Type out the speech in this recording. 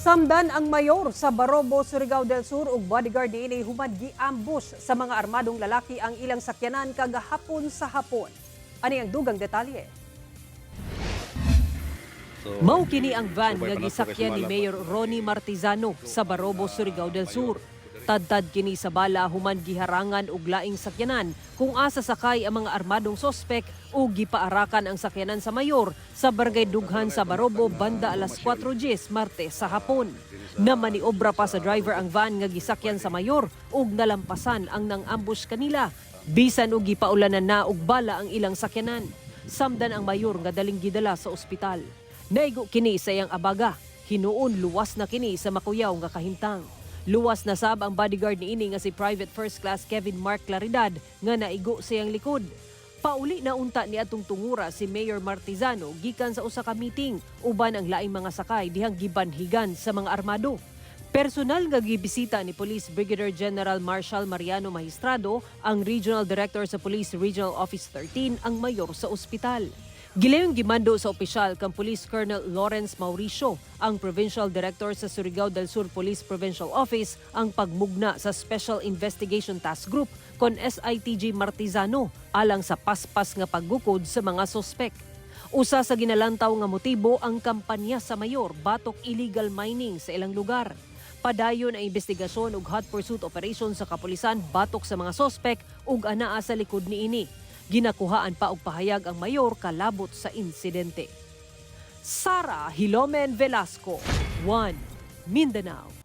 Nasamdan ang mayor sa Barobo, Surigao del Sur ug bodyguard niini human gi-ambush sa mga armadong lalaki ang ilang sakyanan kagahapon sa hapon. Ani ang dugang detalye. So, Mao kini ang van subay nga pa nato kay gisakyan ni sumala pa. Mayor Ronnie Martizano sa Barobo, Surigao del Sur. Tadtad kini sa bala human giharangan og laing sakyanan kung asa sakay ang mga armadong sospek ug gipaarakan ang sakyanan sa mayor sa Barangay Dughan sa Barobo banda alas 4:10 Martes sa hapon. Namaniobra pa sa driver ang van nga gisakyan sa mayor ug nalampasan ang nang-ambush kanila. Bisan og gipaulanan na og bala ang ilang sakyanan. Samdan ang mayor nga daling gidala sa ospital. Naigo kini sa iyang abaga. Hinuon luwas na kini sa makuyaw nga kahimtang. Luwas na sab ang bodyguard niini nga si Private First Class Kevin Mark Claridad nga naigo sa iyang likod. Pauli na unta ni atong tungura si Mayor Martizano gikan sa usa ka meeting uban ang laing mga sakay dihang gibanhigan sa mga armado. Personal nga gibisita ni Police Brigadier General Marshal Mariano Magistrado, ang Regional Director sa Police Regional Office 13, ang mayor sa ospital. Gilayong gimando sa opisyal kang Police Colonel Lawrence Mauricio, ang Provincial Director sa Surigao del Sur Police Provincial Office, ang pagmugna sa Special Investigation Task Group kon SITG Martizano alang sa paspas nga paggukod sa mga sospek. Usa sa ginalantaw nga motibo ang kampanya sa mayor batok illegal mining sa ilang lugar. Padayon ang investigasyon ug hot pursuit operation sa kapulisan batok sa mga sospek ug anaa sa likod niini. Ginakuhaan pa og pahayag ang mayor kalabot sa insidente. Sara Hilomen Velasco, 1 Mindanao.